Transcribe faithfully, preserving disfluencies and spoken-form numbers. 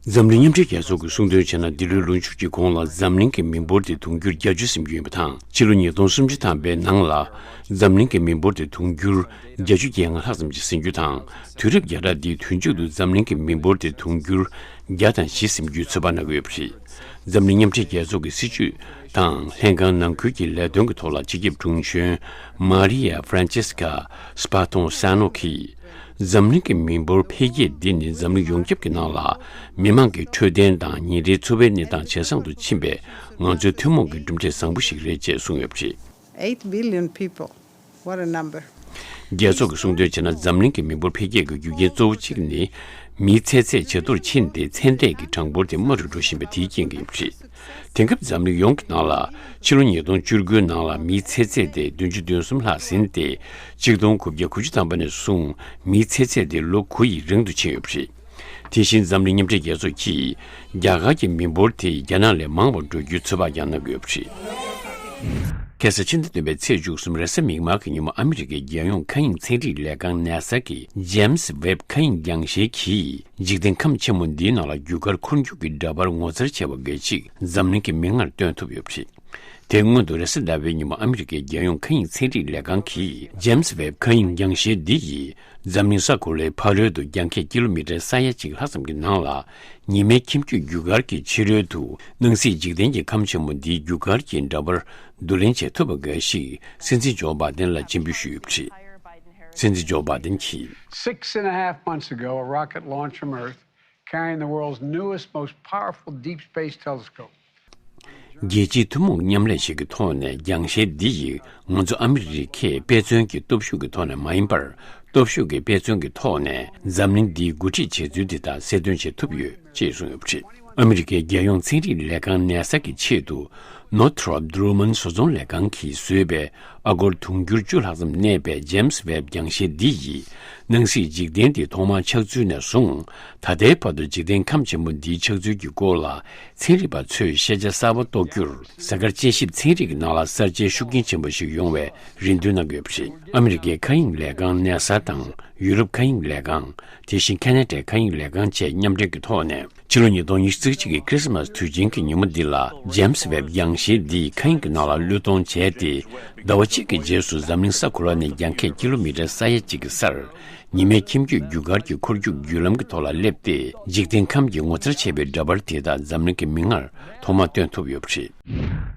འཛམ་གླིང་མཉམ་འབྲེལ་རྒྱལ་ཚོགས་ཀྱིས་གསུངས་དོན་བྱས་ན། འདི་ལོའི་ལོ་མཇུག་གི་གོང་ལ་འཛམ་གླིང་གི་མི་འབོར་དེ་དུང་ཕྱུར་བརྒྱད་ཅུ་ཟིན་རྒྱུ་ཡིན་པ་དང་། ཕྱི་ལོ་ཉིས་སྟོང་སུམ་ཅུ་ཐམ་པའི་ནང་ལ་འཛམ་གླིང་གི་མི་འབོར་དེ་དུང་ཕྱུར་བརྒྱད་ཅུ་གྱ་ལྔ་ལྷག་ཙམ་ཅིག་ཟིན་རྒྱུ་དང་། དུས་རབས་བརྒྱ་ཕྲག་འདིའི་དུས་མཇུག་ཏུ་འཛམ་གླིང་གི་མི་འབོར་དེ་དུང་ཕྱུར་བརྒྱ་དང་བཞི་ཟིན་རྒྱུའི་ཚོད་དཔག་གནང་གི་ཡོད་པ་རེད། འཛམ་གླིང་མཉམ་འབྲེལ་རྒྱལ་ཚོགས་ཀྱི་སྲིད་ཇུས་དང་ལྷན་ཁང་ནང་ཁུལ་གྱི་ལས་དོན་གྱི་ཐོག་ལ་སྤྱི་ཁྱབ་དྲུང་གཞོན་མཱ་རི་ཡ་ཧྥ་རན་ཆེ་སི་ཀ་སྤ་ཐོང་སན་ནོ་གིས། འཛམ་གླིང་གི་མི་འབོར་འཕེལ་རྒྱས་འདི་ནི་འཛམ་གླིང་ཡོངས་ཁྱབ་ཀྱི་ནང་ལ་མི་མང་གི་འཕྲོད་བསྟེན་དང་ཉིན་རེའི་འཚོ་བའི་གནས་སྟངས་ཇེ་བཟང་དུ་ཕྱིན་པའི་ང་ཚོའི་ཐུན་མོང་གི་གྲུབ་འབྲས་བཟང་པོ་ཞིག་རེད་ཅེས་གསུངས་ཡོད་པ་རེད། Eight billion people. What a number. རྒྱལ་ཚོགས་ཀྱིས་གསུངས་དོན་བྱས་ན། འཛམ་གླིང་གི་མི་འབོར་འཕེལ་རྒྱས་ཀྱི་རྒྱུ་རྐྱེན་གཙོ་བོ་གཅིག་ནི། མིའི་ཚེ་ཚད་ཇེ་མཐོར་ཕྱིན་ཏེ། ཚེ་འབྲས་ཀྱི་གྲངས་འབོར་དེ་དམའ་རུ་འགྲོ་བཞིན་པ་དེའི་རྐྱེན་གྱིས་ཡིན་པ་རེད། དེང་སྐབས་འཛམ་གླིང་ཡོངས་ཀྱི་ནང་ལ་ཕྱི་ལོ་ཉིས་སྟོང་བཅུ་དགུའི་ནང་ལ་མིའི་ཚེ་ཚད་དེ་བདུན་ཅུ་དོན་གསུམ་ལྷག་ཟིན་ཏེ། ཆིག་སྟོང་དགུ་བརྒྱ་དགུ་བཅུ་ཐམ་པ་ནས་བཟུང་མིའི་ཚེ་ཚད་དེ་ལོ་དགུ་ཡི་རིང་དུ་ཕྱིན་ཡོད་པ་རེད། དེ་བཞིན་འཛམ་གླིང་མཉམ་འབྲེལ་རྒྱལ་ཚོགས་ཀྱིས་རྒྱ་གར་གྱི་མི་འབོར་དེ་རྒྱ་ནག་ལས་མང་བར་འགྲོ་རྒྱུའི་ཚོད་དཔག་ཀྱང་གནང་གི་ཡོད་པ་རེད། ཁ་སང་ཕྱི་ཟླ་བདུན་པའི་ཚེས་བཅུ་གསུམ་རེས་གཟའ་མིག་དམར་གྱི་ཉིན་མོ། ཨ་མི་རི་ཀའི་རྒྱལ་ཡོངས་མཁའ་དབྱིངས་ཚན་རིག་ལས་ཁང་ནེ་སཱ་གི་ཇེམ་སི་ཝེབ་མཁའ་དབྱིངས་རྒྱང་ཤེལ་གྱིས། འཇིག་རྟེན་ཁམས་ཆེན་མོ་འདིའི་ནང་ལ་རྒྱུ་སྐར་འཁོར་རྒྱུག་གི་འདྲ་པར་ངོ་མཚར་ཆེ་བ་འགའ་ཞིག་འཛམ་གླིང་གི་མིག་སྔར་སྟོན་ཐུབ་ཡོད་པ་རེད། དེ་སྔོན་དུ་རེས་གཟའ་ཟླ་བའི་ཉིན་མོ། ཨ་མི་རི་ཀའི་རྒྱལ་ཡོངས་མཁའ་དབྱིངས་ཚན་རིག་ལས་ཁང་གིས་ཇེམ་སི་ཝེབ་མཁའ་དབྱིངས་རྒྱང་ཤེལ་འདི་ཡིས་འཛམ་གླིང་ས་གོ་ལའི་ཕ་རོལ་དུ་རྒྱང་ཁྱོན་ཀི་ལོ་མི་ཊར་ས་ཡ་གཅིག་ལྷག་ཙམ་གྱི་ནང་ལ་ཉི་མའི་ཁྱིམ་རྒྱུད་རྒྱུ་སྐར་གྱི་ཕྱི་རོལ་དུ། སྣང་སྲིད་འཇིག་རྟེན་གྱི་ཁམས་ཆེན་མོ་འདིའི་རྒྱུ་སྐར་གྱི་འདྲ་པར་བསྡུ་ལེན་བྱེད་ཐུབ་པ་འགའ་ཞིག་སྲིད་འཛིན་ཇོ་བྷ་དན་ལ་སྤྱན་འབུལ་ཞུས་ཡོད་པ་རེད། སྲིད་འཛིན་ཇོ་བྷ་དན་གྱིས། Six and a half months ago, a rocket launched from Earth, carrying the world's newest, most powerful deep space telescope. རྒྱལ་སྤྱིའི་ཐུན་མོང་མཉམ་ལས་ཤིག་གི་ཐོག་ནས། རྒྱང་ཤེལ་འདི་ཡིས་ང་ཚོ་ཨ་མི་རི་ཁས་དཔེ་མཚོན་གྱི་སྟོབས་ཤུགས་ཀྱི་ཐོག་ནས་མ་ཡིན་པར། སྟོབས་ཤུགས་ཀྱི་དཔེ་མཚོན་གྱི་ཐོག་ནས་འཛམ་གླིང་འདིའི་འགོ་ཁྲིད་བྱེད་ཚུལ་འདི་དག་གསལ་སྟོན་བྱེད་ཐུབ་ཡོད་ཅེས་གསུངས་ཡོད་པ་རེད། ཨ་མི་རི་ཀའི་རྒྱལ་ཡོངས་ཚན་རིག་ལས་ཁང་ནེ་སཱ་གི་ཆེད་དུ། ནོར་ཐོ་རོབ་དྲུ་མན་བཟོ་ཚོང་ལས་ཁང་གིས་བཟོས་པའི་ཨ་སྒོར་དུང་ཕྱུར་བཅུ་ལྷག་ཙམ་གནས་པའི་ཇེམ་སི་ཝེབ་རྒྱང་ཤེལ་འདི་ཡིས། སྣང་སྲིད་འཇིག་རྟེན་འདི་ཐོག་མར་ཆགས་ཚུལ་ནས་བཟུང་། ད་ལྟའི་བར་དུ་འཇིག་རྟེན་ཁམས་ཆེན་མོ་འདིའི་ཆགས་ཚུལ་གྱི་སྐོར་ལ། ཚན་རིག་པ་ཚོས་ཤེས་བྱ་གསར་པ་རྟོགས་རྒྱུར། གཟའ་སྐར་དཔྱད་ཞིབ་ཚན་རིག་གི་ནང་ལ་གསར་བརྗེའི་ཤུགས་རྐྱེན་ཆེན་པོ་ཞིག་ཡོང་བའི་རེ་འདུན་གནང་གི་ཡོད་པ་རེད། ཨ་མི་རི་ཀའི་མཁའ་དབྱིངས་ལས་ཁང་ནེ་སཱ་དང་། ཡུ་རོབ་མཁའ་དབྱིངས་ལས་ཁང་། དེ་བཞིན་ཁ་ན་ཌའི་མཁའ་དབྱིངས་ལས་ཁང་བཅས་མཉམ་འབྲེལ་གྱི་ཐོག་ནས། ཕྱི་ལོ་ཉིས་སྟོང་ཉི་ཤུ་རྩ་གཅིག་གི་ཁྲི་སི་མཱས་དུས་ཆེན་གྱི་ཉིན་མོ་འདི་ལ། ཇེམ་སི་ཝེབ་རྒྱང་ཤེལ་འདིས་མཁའ་དབྱིངས་ཀྱི་ནང་ལ་བློས་གཏོང་བྱས་ཏེ། ཟླ་བ་གཅིག་གི་རྗེས་སུ་འཛམ་གླིང་ས་གོ་ལ་ནས་རྒྱང་ཁྱོན་ཀི་ལོ་མི་ཊར་ས་ཡ་གཅིག་གི་སར། ཉི་མའི་ཁྱིམ་རྒྱུད་རྒྱུ་སྐར་གྱི་འཁོར་རྒྱུག་བརྒྱུད་ལམ་གྱི་ཐོག་ལ་སླེབས་ཏེ། འཇིག་རྟེན་ཁམས་ཀྱི་ངོ་མཚར་ཆེ་བའི་འདྲ་པར་དེ་དག་འཛམ་གླིང་གི་མིག་སྔར་ཐོག་མར་སྟོན་ཐུབ་ཡོད་པ་རེད།